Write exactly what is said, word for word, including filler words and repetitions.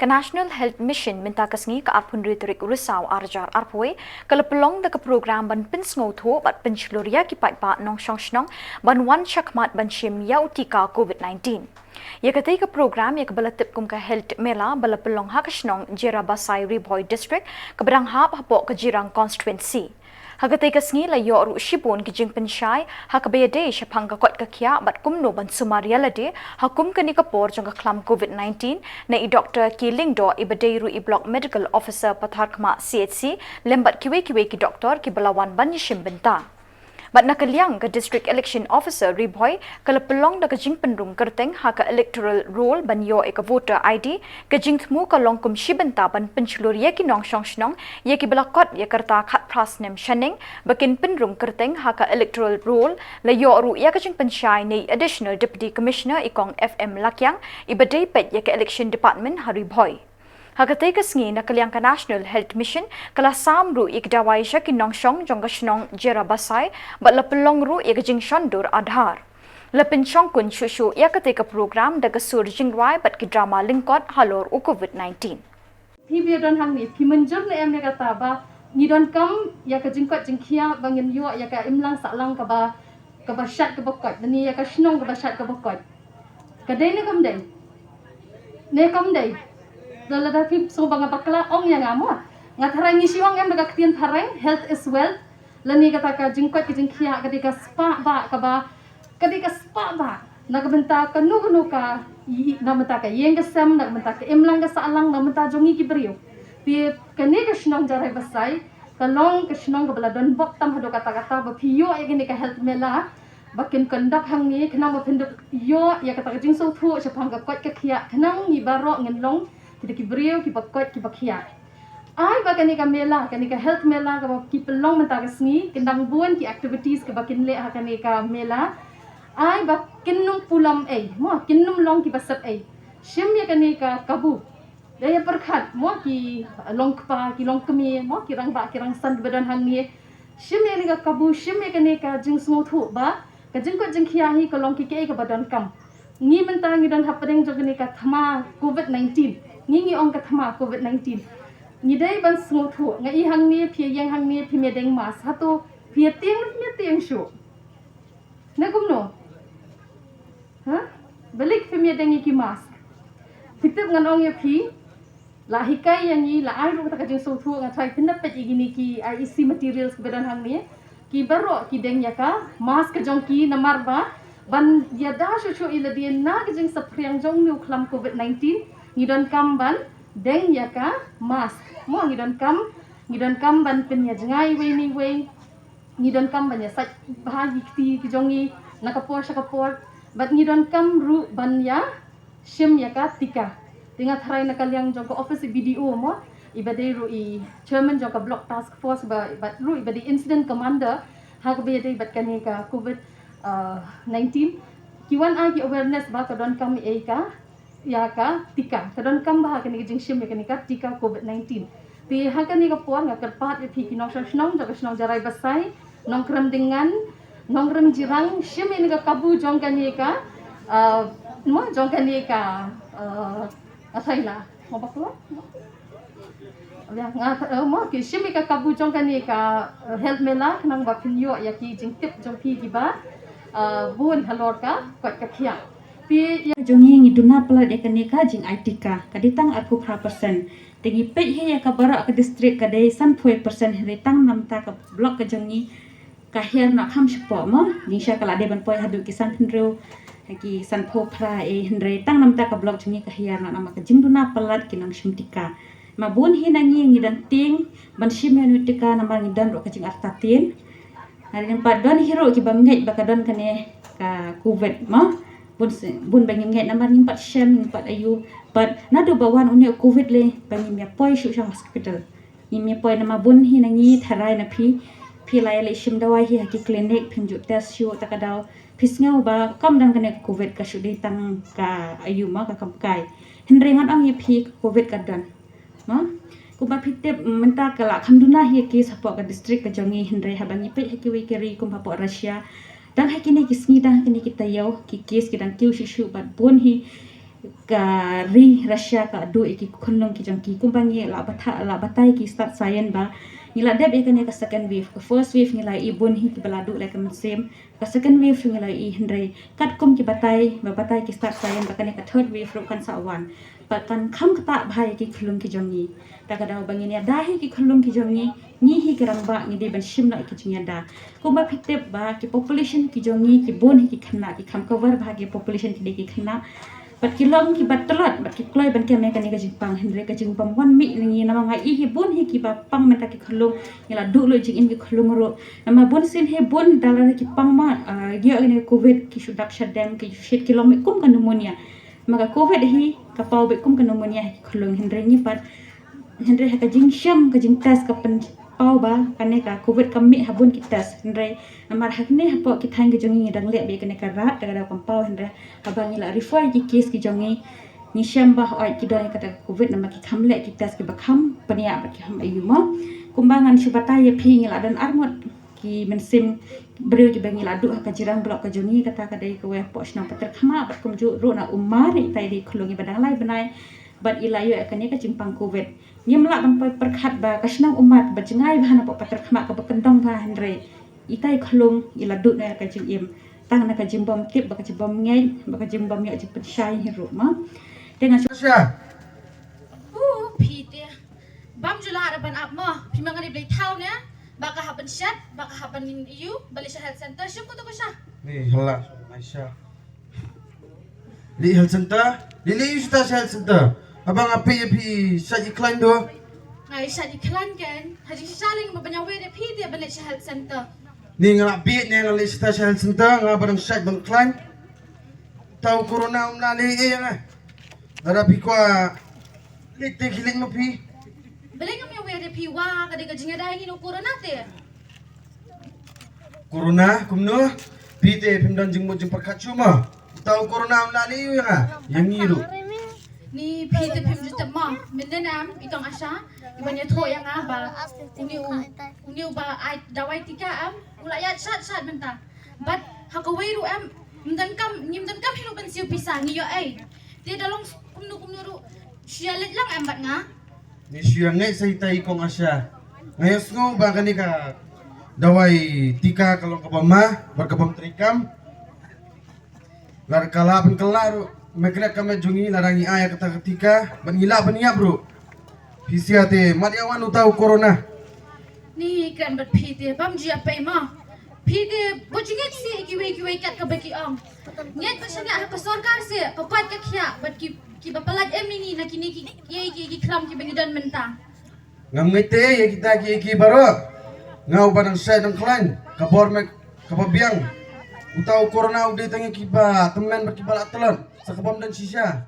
Ka National Health Mission mynta ka sngi ka arphew hynriew tarik Risaw arhajar arphew wei ka la pynlong da ka program ban pynsngewthuh bad pynshlur ïa ki paidbah nongshong shnong ban wan shakhmat ban shim ïa u tika covid nineteen. Ïa katei ka program ïa kaba la tip kum ka Health Mela ba la pynlong ha ka shnong Jirabasai, Ri Bhoi District, kaba dang hap hapoh ka Jirang Constituency. Ha katei ka sngi la ïoh ruh shibun ki jingpynshai ha kaba ïadei shaphang ka koit ka khiah bad kumno ban sumar ïa lade ha kum kane ka por jong ka khlam covid nineteen na i Doktor K Lyngdoh iba dei ruh i Block Medical Officer Patharkhmah C H C lem bad kiwei kiwei ki doktor kiba la wan ban ïashim bynta. Bad na ka liang ka District Election Officer Ri Bhoi ka la pynlong da ka jingpynrung kyrteng ha ka electoral roll ban ïoh ïa ka voter I D, ka jingthmu ka long kum shi bynta ban pynshlur ïa ki nongshong shnong ïa kiba la kot ïa ka rta khatphra snem shaneng ba kin pynrung kyrteng ha ka electoral roll. La ïoh ruh ïa ka jingpynshai na i Additional Deputy Commissioner i Kong F M Lakiang iba dei peit ïa ka Election Department ha Ri Bhoi. Ha katei ka sngi na ka liang ka National Health Mission ka la sam ruh ïa ki dawai sha ki nongshong jong ka shnong Jirabasai bad la pynlong ruh ïa ka jingshondur Aadhaar. La pynshongkun shuh shuh ïa katei ka program da ka sur jingrwai bad ki drama lyngkot halor u covid nineteen. Phi ba don hangne, phi mynjur ne em ïa kata ba ngi donkam ïa ka jingkoit jingkhiah ba ngin ïoh ïa ka imlang sahlang kaba, kaba shait kaba koit, lane ïa ka shnong kaba shait kaba koit? Ka dei ne kam dei? Ne kam dei? Lada phi sngew ba nga bakla, ong ïa nga mo. Nga tharai ngi shu ong em da ka ktien phareng, health is wealth. Lane kata ka jingkoit ka jingkhiah ka dei ka spah ba kaba, ka dei ka spah ba na ka bynta kano kano ka, i-, na ka bynta ka ïing ka sem, na ka bynta ka imlang ka sahlang, na ka bynta jong ngi ki briew. Te kane ka shnong Jirabasai ka long ka shnong kaba la don bok tam haduh katta katta ba phi ïoh ïa kane ka Health Mela ba kin conduct hangne khnang ba phin da ïoh ïa kata ka jingsngewthuh shaphang ka koit ka khiah khnang ngi baroh ngin long kita ki briew kiba koit kiba khiah. Ai ba kane ka mela, kane ka Health Mela kaba ki pynlong mynta ka sngi, kin dang bun ki activities kaba kin leh ha kane ka mela. Ai ba kin nym pulom ei, mo, kin nym long kiba sep ei. Shim ïa kane ka kabu. Da ïa pyrkhat mo ki long kpa, ki long kmie, mo ki rangbah ki rangsan kiba don hangne. Shim ïa kane ka kabu, shim ïa kane ka jingsngewthuh ba ka jingkoit jingkhiah hi ka long kiei kiei kaba donkam. Ngi mynta ngi don hapdeng jong kane ka thma covid nineteen. Ngi ngi ong ka thma covid nineteen. Ngi dei ban sngewthuh, nga i hangne, phi ïeng hangne, phim ïadeng mask. Hato phi ïatieng, phim ïatieng shuh? Ne kumno? Ha? Balei phim ïadeng ïa ki mask? Phi tip ngan ong ïa phi, la hikai ïa ngi, la ai ruh kata ka jingsngewthuh, nga tharai phin da peit ïa kine ki I E C materials kiba don hangne. Ki baroh ki deng ïa ka mask ka jong ki namar ba ban ïada shuh shuh ïa lade na ka jingsaphriang jong une u khlam covid nineteen, ngi donkam ban deng ïa ka mask. Mo, ngi donkam, ngi donkam ban pynïajngai iwei na iwei. Ngi donkam ban ïasait bha ïa ki kti ki jong ngi na ka por sha ka por. Bad ngi donkam ruh ban ïa shim ïa ka tika. Te nga tharai na ka liang jong ka office i B D O mo, iba dei ruh i chairman jong ka block task force ba, bad ruh iba dei incident commander ha kaba ïadei bad kane ka covid, uh, nineteen. Ki wan ai ki awareness ba ka donkam ei ka ïa ka tika. Ka donkam bha kane ka jingshim ïa kane ka tika covid nineteen. Te ha kane ka por nga kyrpad ïa phi ki nongshong shnong jong ka shnong Jirabasai, Nongkrem Dyngan, Nongkrem Jirang, shim ïa kane ka kabu jong kane ka, uh, mo, jong kane ka, uh, asai la, mo bakla? Ya, nga, uh, mo, ki shim ïa ka kabu jong kane ka, uh, Health Mela khnang ba phin ïoh ïa ki jingtip jong phi kiba, uh, bun halor ka koit ka khiah. Te ïa jong ngi ngi duna palat ïa kane ka jingai tika. Ka dei tang arphew phra percent. Te ngi peit hi ïa ka baroh ka district ka dei sanphew percent, hynrei tang namar ka block ka jong ngi ka hiar noh kham shapoh mo. Jingshisha ka la dei ban poi haduh ki sanphew hynriew, ki sanphew phra, eh, hynrei tang namar ka block jong ngi ka hiar noh namar ka jingduna palat ki nongshim tika. Ma bun hi na ngi ngi dang tieng ban shim ïa une u tika namar ngi don ruh ka jingartatien. Hynrei pat don hi ruh ki bym ngeit ba ka don kane ka covid mo. Bun s-, bun ba ngim ngeit namar ngim pat shem, ngim pat ïohi. Pat naduh ba wan une u covid lei ba ngim ïa poi shuh sha hospital. Ngim ïa poi namar bun hi na ngi tharai na phi, phi la ïa leit shim dawai hi ha ki clinic, phim ju test shuh, ta ka daw phi sngew ba kam don kane ka covid, ka shu dei tang ka aïu mo, ka kam kai. Hynrei ngan ong ïa phi ka covid ka don. Mo? Kumba phi tip, mynta ka la kham duna hi ki shapoh ka district ka jong ngi, hynrei haba ngi peit ha kiwei ki ri kum hapoh Russia, dang ha kine ki sngi, dang ha kine ki taïew, ki case ki dang kiew shuh shuh bad bun hi Ka ri Russia ka duh ïa ki khunlung ki jong ki, kumba ngi la batha-, la batai ki stad science ba ngi la dep ïa kane ka second wave. Ka first wave ngi la ïohi bun hi kiba la duh la ka mynsiem. Ka second wave ngi la ïohi, hynrei katkum ki batai, ba batai ki stad science ba kane ka third wave ruh kan sa wan. Ba kan kham ktah bha ïa ki khunlung ki jong ngi. Ta ka daw ba ngin ïada hi ki khunlung ki jong ngi, ngi hi ki rangbah ngi dei ban shim noh ïa ki jingïada. Kumba phi tip ba ki population ki jong ngi ki bun hi ki khynnah, ki kham cover bha ki population ki dei ki khynnah. Bad ki long kiba tlot, bad ki kloi ban kem ïa kane ka jingpang, hynrei ka jingbym wan mih na ngi, namar nga ïohi bun hi kiba pang mynta ki khunlung, ngi la duh lut jingim ki khunlung ruh. Namar bun sien hi bun da lada ki pang ma, ah, ïoh kane ka covid ki shu dap shadem, ki shu shit, ki long beit kum ka pneumonia. Ma ka covid hi ka paw beit kum ka pneumonia ha ki khunlung, hynrei ngi pat, hynrei ha ka jingshem, ka jingtest ka pynpaw ba kane ka covid kam mih ha bun ki test, hynrei namar ha kane hapoh ki thaiñ ki jong ngi ngi dang leh beit kane ka rat, da ka daw kam paw, hynrei haba ngi la refer ki case ki jong ngi, ngi shem ba hooid ki don ïa kata ka covid namar ki kham leh ki test kiba kham pynïap bad ki kham aiu mo. Kumba ngan shu batai ïa phi, ngi la don arngut ki mynsiem briew kiba ngi la duh ha ka Jirang Block ka jong ngi, kata ka dei kawei hapoh shnong Patharkhmah, bad kumjuh ruh na Umar, ita i dei i khunlung iba dang lai bnai bad i la ïoh ïa kane ka jingpang covid. Ngim lah ban poi pyrkhat ba ka shnong Umar ba jngai bha napoh Patharkhmah kaba kyndong bha, hynrei ita i khunlung i la duh noh ïa ka jingim tang na ka jingbym tip, ba ka jingbym ngeit, ba ka jingbym ïoh jingpynshai hi ruh mo. Te ngan shu Sha. U phi te. Bam ju lah ban ap mo. Phi ma nga dei blei thaw ne. Ba ka hap ban shat, ba ka hap ban ïu, ba leit sha health center, shim ko to ko sha. Ni hala, Aisha. Leit health center, leit leit sha health center. Haba nga peit ïa phi shat i khlaiñ do. Nga shat i khlaiñ kan. Ha jingshisha lei ba ban ïa wei de phi te ban leit sha health center. Ni nga la bit ne nga leit sha health center, nga ba dang shat ban khlaiñ. Tau corona um la leh ei ïa nga. Lada phi kwah leit te khie leit ma phi. Balei ngam ïa wei de phi, wa ka dei ka jingïada ïa ngi na u corona te. Corona kumno? Phi te phim don jingmut jingpyrkhat shuh ma. Tau corona um la leh ei ïa nga, ïa ngi ruh. Ni phi te phim ju tip ma. Mynne nam i tong Asha iban ïathuh ïa nga ba uni u, uni uba ai dawai tika em u la ïaid shat shat mynta. Bad ha kawei ruh em, ym donkam, ngim donkam hi ruh ban siew pisa, ngi ïoh ei. Te da long kumno kumno ruh shu ïa leit lang em bad nga. Ni shu ïa ngeit sa ita i kong Asha. Nga ïohsngew ba kane ka dawai tika ka long kaba ma bad kabym treikam. Lada ka lah ban kylla ruh, me klet ka met jong ngi, lada ngi ai ïa kata ka tika bad ngi lah ban ïap ruh. Phi sia te, mat ïa wan uta u corona. Ni kren bad phi te, bam ju ïa pei ma. Phi te bad ju ngeit seh ïa kiwei kiwei kat kaba ki ong. Ngeit bad shaniah ha ka sorkar seh, ka koit ka khiah bad ki, kiba palat em ïa ngi na kine ki, ki, ki, ki khlam kiba ngi don mynta. Ngam ngeit te ïa kita ki, ki baroh. Nga uba dang shait dang khlaiñ, ka bor me kaba biang. Uta u corona u dei tang ïa kiba tymmen bad kiba la tlot, sa kabym don shisha.